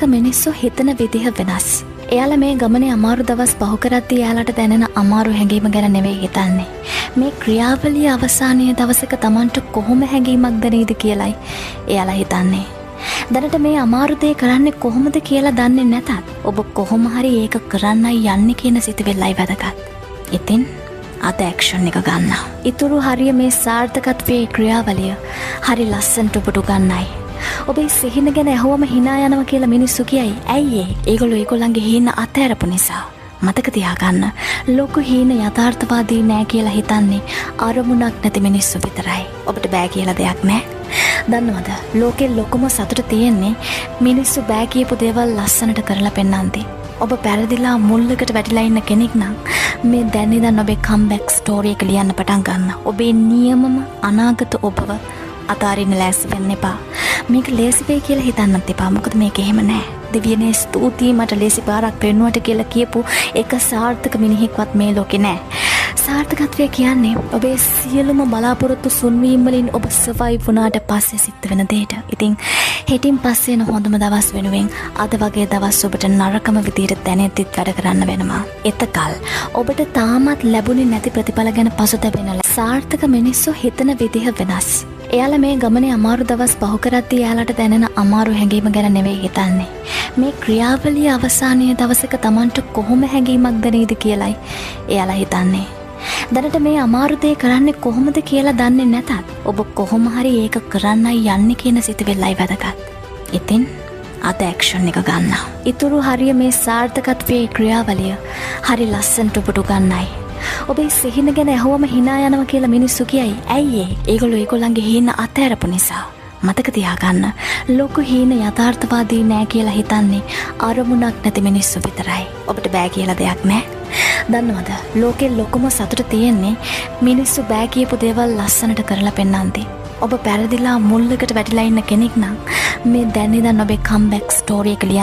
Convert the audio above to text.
සාර්ථක මිනිස්සු හිතන විදිහ වෙනස්. එයාලා මේ ගමනේ අමාරු දවස් පහු කරද්දී එයාලට දැනෙන අමාරු හැඟීම ගැන නෙවෙයි හිතන්නේ. මේ ක්‍රියාවලිය අවසානයේ දවසක තමන්ට කොහොම හැඟීමක් දැනේද කියලයි එයාලා හිතන්නේ. දැනට මේ අමාරු දේ කරන්නේ කොහොමද කියලා දන්නේ නැතත් ඔබ කොහොම හරි ඒක කරන්නයි යන්නේ කියන සිතුවිල්ලයි වැදගත්. ඉතින් අද ඇක්ෂන් එක ගන්න. ඉතුරු හරිය මේ සාර්ථකත්වයේ ක්‍රියාවලිය හරි ලස්සනට ඔබට උගන්නයි. ඔබේ සිහින ගැන ඇහුවම හිනා යනවා කියලා මිනිස්සු කියයි. ඇයි ඒ? ඒගොල්ලෝ ඒගොල්ලන්ගේ හීන අතහැරපු නිසා. මතක තියාගන්න, ලොකු හීන යථාර්ථවාදී නෑ කියලා හිතන්නේ අරමුණක් නැති මිනිස්සු විතරයි. ඔබට බෑ කියලා දෙයක් නෑ. දන්නවද? ලෝකේ ලොකුම සතුට තියෙන්නේ මිනිස්සු බෑ කියපු දේවල් ලස්සනට කරලා පෙන්නන්ති. ඔබ පැරදිලා මුල්ලකට වැටිලා ඉන්න කෙනෙක් නම් මේ දැන් ඉඳන් ඔබේ කම්බැක් ස්ටෝරි එක ලියන්න පටන් ගන්න. ඔබේ නියමම අනාගත ඔබව අතාරින්න ලෑස්ති වෙන්න එපා. මේක ලේසි වෙයි කියලා හිතන්නත් එපා. මොකද මේක එහෙම නෑ. දෙවියනේ ස්තුතියි මට ලේසි පාරක් පෙන්නුවට කියලා කියපු එක සාර්ථක මිනිහෙක්වත් මේ ලෝකේ නෑ. සාර්ථකත්වය කියන්නේ ඔබේ සියලුම බලාපොරොත්තු සුන්වීම් වලින් ඔබ සර්වයිව් වුණාට පස්සේ සිද්ධ වෙන දෙයට. ඉතින් හෙටින් පස්සේ එන හොඳම දවස් වෙනුවෙන් අද වගේ දවස් ඔබට නරකම විදියට දැනෙද්දිත් වැඩ කරන්න වෙනවා. එතකල් ඔබට තාමත් ලැබුණේ නැති ප්‍රතිඵල ගැන පසුතැවෙන සාර්ථක මිනිස්සු හිතන විදිහ වෙනස්. එයාලා මේ ගමනේ අමාරු දවස් පහු කරද්දී එයාලට දැනෙන අමාරු හැඟීම ගැන නෙවෙයි හිතන්නේ. මේ ක්‍රියාවලිය අවසානයේ දවසක තමන්ට කොහොම හැඟීමක් දැනේද කියලයි එයාලා හිතන්නේ. දැනට මේ අමාරු දේ කරන්නේ කොහොමද කියලා දන්නේ නැතත් ඔබ කොහොම හරි ඒක කරන්නයි යන්නේ කියන සිතුවිල්ලයි වැදගත්. ඉතින් අද ඇක්ෂන් එක ගන්න. ඉතුරු හරිය මේ සාර්ථකත්වයේ ක්‍රියාවලිය හරි ලස්සනට ඔබට උගන්නයි. ඔබේ සිහින ගැන ඇහුවම හිනා යනවා කියලා මිනිස්සු කියයි. ඇයි ඒ? ඒගොල්ලෝ ඒගොල්ලන්ගේ හීන අතහැරපු නිසා. මතක තියාගන්න, ලොකු හීන යථාර්ථවාදී නෑ කියලා හිතන්නේ අරමුණක් නැති මිනිස්සු විතරයි. ඔබට බෑ කියලා දෙයක් නෑ. දන්නවද? ලෝකේ ලොකුම සතුට තියෙන්නේ මිනිස්සු බෑ කියපු දේවල් ලස්සනට කරලා පෙන්නන්ති. ඔබ පැරදිලා මුල්ලකට වැටිලා ඉන්න කෙනෙක් නම් මේ දැන් ඉඳන් ඔබේ කම්බැක් ස්ටෝරි එක ලියන්න.